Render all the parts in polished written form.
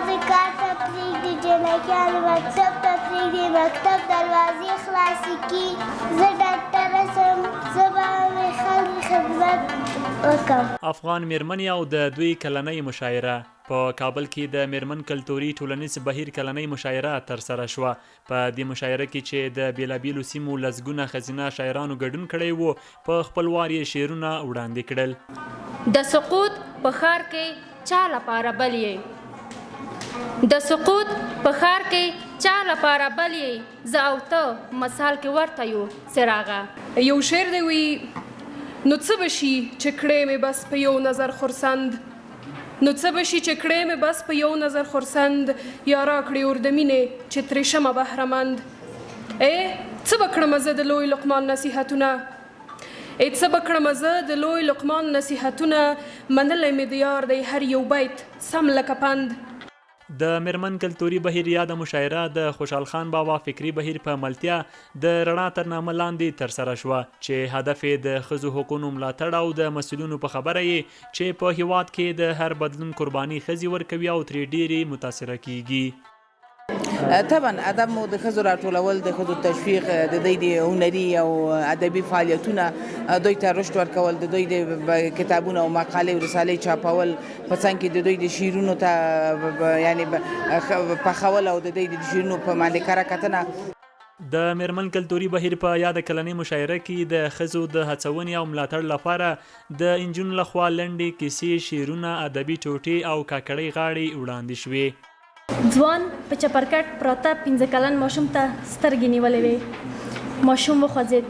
ښځې کار ته پرېږدي، جنکیانې مکتب ته پرېږدي، مکتب دروازې خلاصې کړي. زه ډاکټره شم، زه به مې خلک خدمت وکړم. افغان مېرمنې او د دوی کلنۍ مشاعره. په کابل کې د مېرمن کلتوري ټولنیز بهیر کلنۍ مشاعره ترسره شوه. په دې مشاعره کې چې د بېلابېلو سیمو لسګونه ښځینه شاعرانو ګډون کړی و، په خپل وار یې شعرونه وړاندې کړل. د سقوط په ښار کې چا لپاره بل یې؟ د سقوط په ښار کې چا لپاره بل یې؟ زه او ته مثال کې ورته یو څراغه. یو شعر دی وی نو څه به شي چې کړې مې بس په یو نظر خرسند نو څه به شي چې کړې مې بس په یو نظر خرسند یا راکړې اور د مینې چې ترې شمه بهره مند ای څه به کړمه زه د لوی لقمان نصیحتونه ای څه به کړمه زه د لوی لقمان نصیحتونه منلی مې د یار دی هر یو بیت سم لکه پند. د مېرمن کلتوري بهیر یاده مشاعره د خوشحال خان بابا فکري بهیر په ملتیا د رڼا تر نامه لاندې ترسره شوه چې هدف یې د ښځو حقونو ملاتړ او د مسؤلینو په خبره یې چې په هیواد کې د هر بدلون قرباني ښځې ورکوي او ترې ډېرې متاثره کیږي. طبعا ادب مو د ښځو راټولول، د ښځو تشویق، د دوی د هنري او ادبي فعالیتونه دوی ته رشد ورکول، د دوی د کتابونو او مقالې او رسالې چاپول، په څنګ کې د دوی د شعرونو ته یعنی پخول او د دوی د شعرونو په باندې کره کتنه. د مېرمن کلتوري بهیر په یاده کلنۍ مشاعره کې د ښځو د هڅونې او ملاتړ لپاره د انجونو لخوا لنډې کیسې، شعرونه، ادبي ټوټې او کاکړۍ غاړې وړاندې شوې. ځوان په چپرکټ پراته پنځه کلن ماشوم ته سترګې نیولې وې. ماشوم وخوځېد.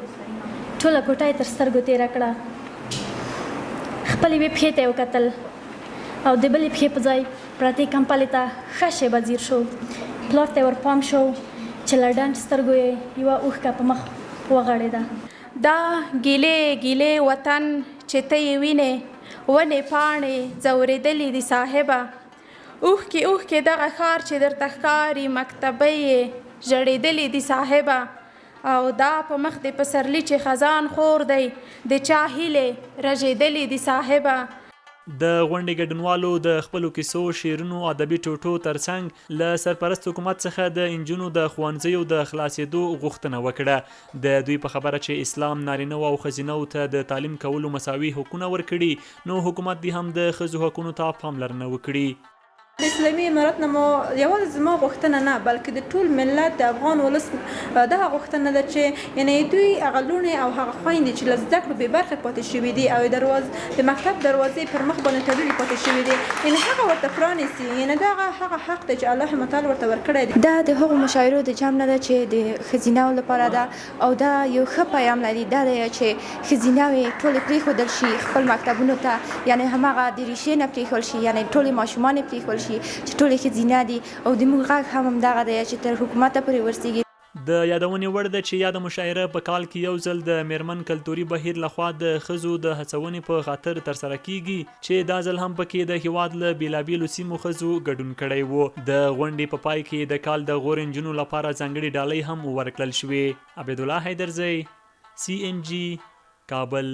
ټوله کوټه یې تر سترګو تېره کړه. خپلې یوې پښې ته یې وکتل او د بلې پښې په ځای پرتې کمپلې ته ښه شېبه ځیر شو. پلار ته یې ور پام شو چې له ډنډ سترګو یې یوه اوښکه په مخ وغړېده. دا ګیلې ګیلې وطن چې ته یې وینې، ونې پاڼې ځورېدلې دي صاحبه! اوښکې اوښکې دغه ښار چې درته ښکاري مکتبۍ یې ژړېدلې دي صاحبه او دا په مخ د پسرلي چې خزان خور دی د چا هیلې رژېدلې دي صاحبه. د غونډې ګډونوالو د خپلو کیسو، شعرونو، ادبي ټوټو ترڅنګ له سرپرست حکومت څخه د انجونو د ښوونځیو د خلاصېدو غوښتنه وکړه. د دوی په خبره چې اسلام نارینه او ښځینه ته د تعلیم کولو مساوي حقونه ورکړي، نو حکومت دې هم د ښځو حقونو ته پاملرنه وکړي. د اسلامي امارت نه مو یوازې زما غوښتنه نه بلکې د ټول ملت د افغان ولس دغه غوښتنه ده چې یعنی دوی هغه لوڼې او هغه خویندې چې له زده کړو بې برخې پاتې شوي دي او درواز د مکتب دروازې پر مخ باندې تړلي پاتې شوي دي یعنی هغه ورته پرانیسي یعنی دغه هغه حق دی چې الله متعال ورته ورکړی دی. دا د هغو مشاعرو د جام نه ده چې د ښځینه لپاره ده او دا یو ښه پیام لري دا دی چې ښځینه وې ټولې پریښودل شي خپل مکتبونو ته یعنی هماغه د ریښې نه پریښول شي یعنی ټولې ماشومانې پریښول شي چې ټولې ښځینه دي او د موږ غږ هم همدغه دی چې تر حکومته پورې ورسیږي. د یادونې وړ ده چې یاده مشاعره په کال کې یو ځل د مېرمن کلتوري بهیر له خوا د ښځو د هڅونې په خاطر ترسره کېږي چې دا ځل هم پکې د هېواد له بېلابېلو سیمو ښځو ګډون کړی و. د غونډې په پای کې د کال د غوره نجونو لپاره ځانګړې ډالۍ هم ورکړل شوې. عبیدالله حیدرزی، سي این جي، کابل.